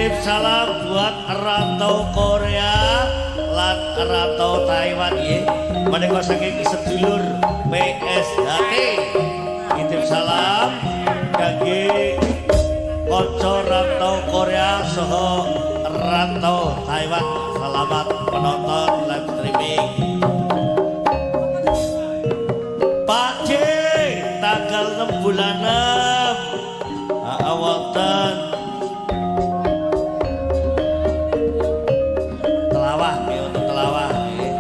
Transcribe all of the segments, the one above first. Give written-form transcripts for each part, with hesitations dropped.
Titip salam buat rantau Korea lan rantau Taiwan nggih. Menika saking sedulur PSHT. Titip salam kangge kanca rantau Korea saha rantau Taiwan. Selamat menonton live streaming. Pak J, tanggal 6 bulan 6. Wonten telawah nggih, wonten telawah nggih.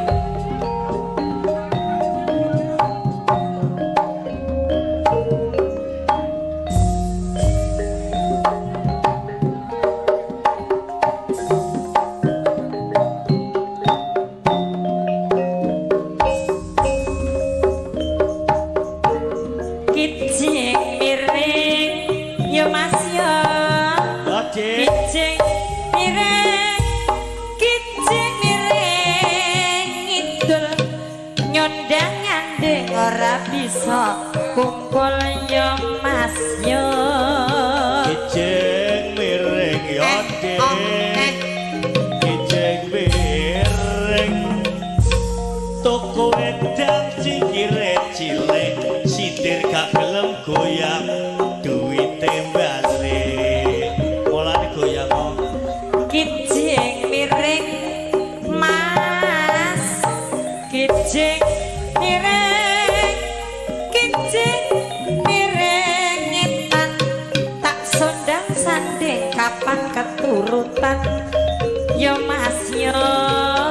Kijing miring ya Mas ya. Ya, Dik. Kijing miring, kijing miring ngidul nyondang nyanding ora bisa kumpul ya Mas ya. Kijing miring ya, Dik. Oh, eh. Kijing miring. Toko wedang cingkire cilik, sidir gak gelem goyang, duwite balik. Mulane goyang kok. Kijing miring Mas, kijing miring, kijing miring ngetan tak sondang sanding kapan keturutan ya Mas ya.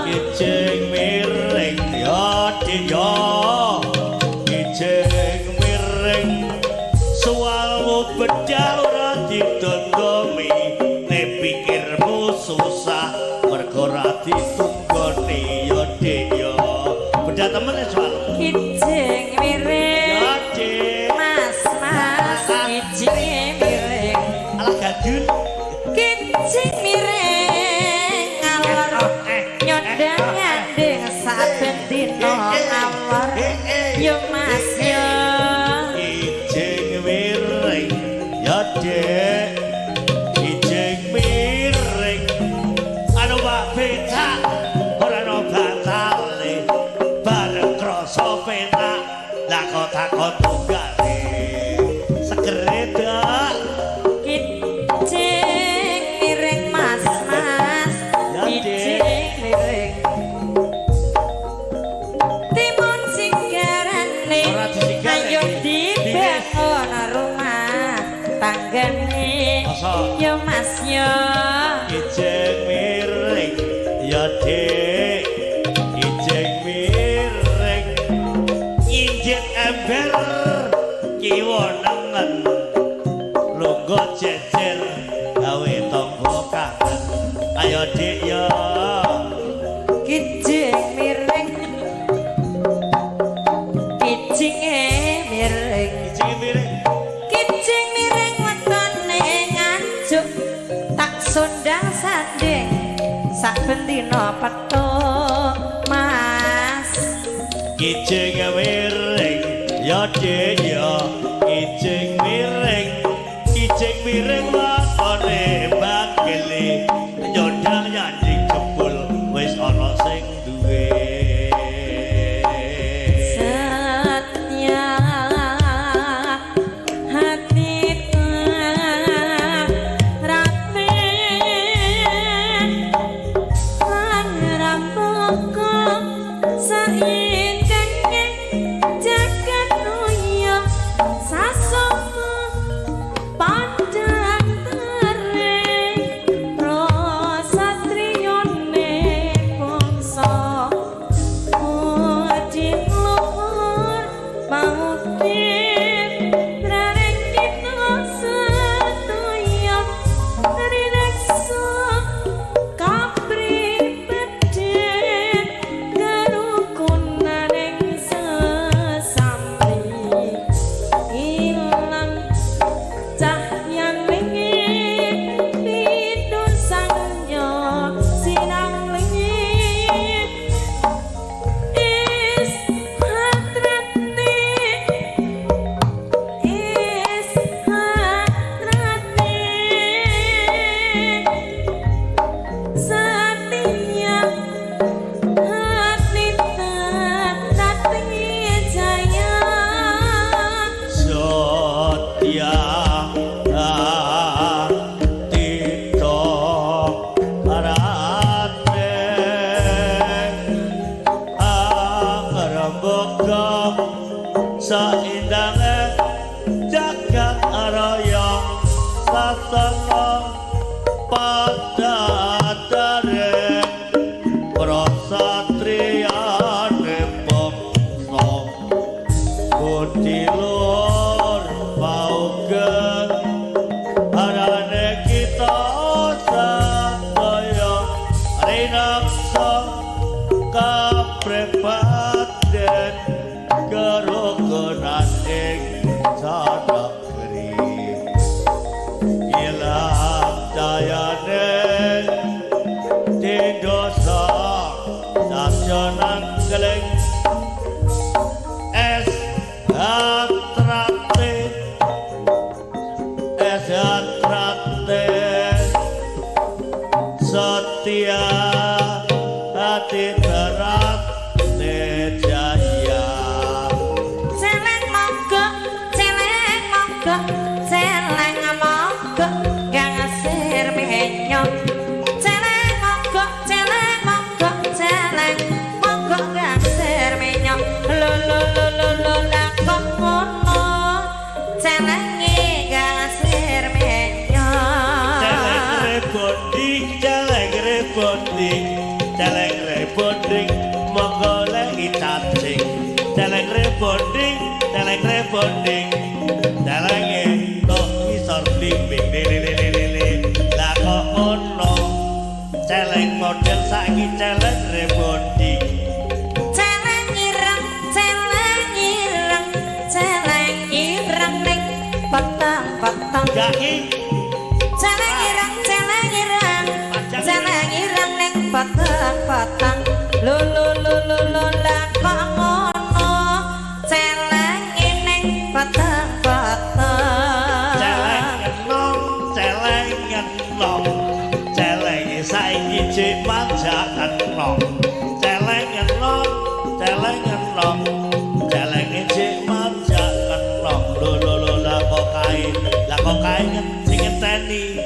Kijing miring ya, Dik ya. Kijing miring suwalmu bedal ora didondomi, nek pikirmu susah mergo ora ditunggoni ya, Dik ya. Bedal temen ya soal. Kijing miring Ya, Dik. Mas, Mas, kijing miring. Alah gadun. Kijing miring ngalor nyondang nyanding saben dina alor yo Mas yo. Kijing miring ya, Dik. Kijing miring anu Pak becak ora ana batale, bareng krasa penak lah kok takon tunggale segere dak. Kijing miring Mas, Mas, Ya, Dik. kijing miring timun singgarane Ora disinggah, ayo Nek. dibangun rumah tanggane Masa? yo Mas yo. Kijing miring ya, Dik. Kijing miring nginjit ember kiwa nengen lungguh jejer gawe tangga kangen. Ayo Dik ya. Kijing miring, kijinge miring. Kijing miring. Kijing miring wetone Nganjuk tak sondang sanding saben dina petuk Mas. Kijing miring ya, Dik ya. Kijing miring, kijing miring wetone bagele nyondang nyanding jebul wis ana sing duwe. Setia hati rapi lan ramboko saindenge jagat raya sasama pandang. Saindange jagat raya sasana padadare prasatriyane bangsa budi luhur paugeng arane kita sadaya rinaksa kapribaden kerukunan ing sanegri ilang dayane dindosa sajonangkeling es hatrate es hatrate setia hati terate jaya. Celeng monggo, celeng monggo, celeng monggo, kang sir menyo. Celeng monggo, celeng monggo, celeng monggo, kang sir menyo. Lo lo lo lo lo lah kok ngono. Celenge kang sir menyo. Celeng rebonding, celeng rebonding, celeng rebonding, monggo legi cacing. Celeng rebonding, celeng rebonding, celenge tok ngisor blimbing lele lele lele. Lah kok ngono? Celeng model saiki celeng rebonding. Celeng ireng, celeng ireng, celeng ireng ning petang-petang. Gaki Celeng ireng, celeng ireng, celeng ireng ning petang-petang. Lo lo lo lo lo lah kok ngono. Celenge ning petang-petang. Celeng enom, celeng enom, celeng saiki jek manjak enom. Celeng enom, celeng enom, celeng jek manjak enom. Lho lho lho lah kok kae, lah kok kae sing ngenteni.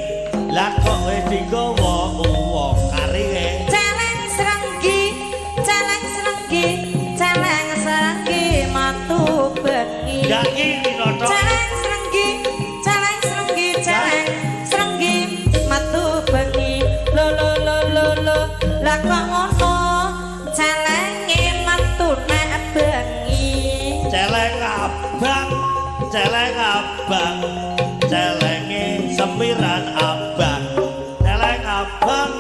Lah kok wis digawa wong karire. Celeng serenggi, celeng serenggi, celeng serenggi matu bengi. Gaki dinotok. Celeng serenggi, celeng serenggi, celeng serenggi matu bengi. Lo lo lo lo lo, lah kok ngono. Celenge metu nek bengi. Celeng abang, celeng abang, celenge semiran abang. Celeng abang,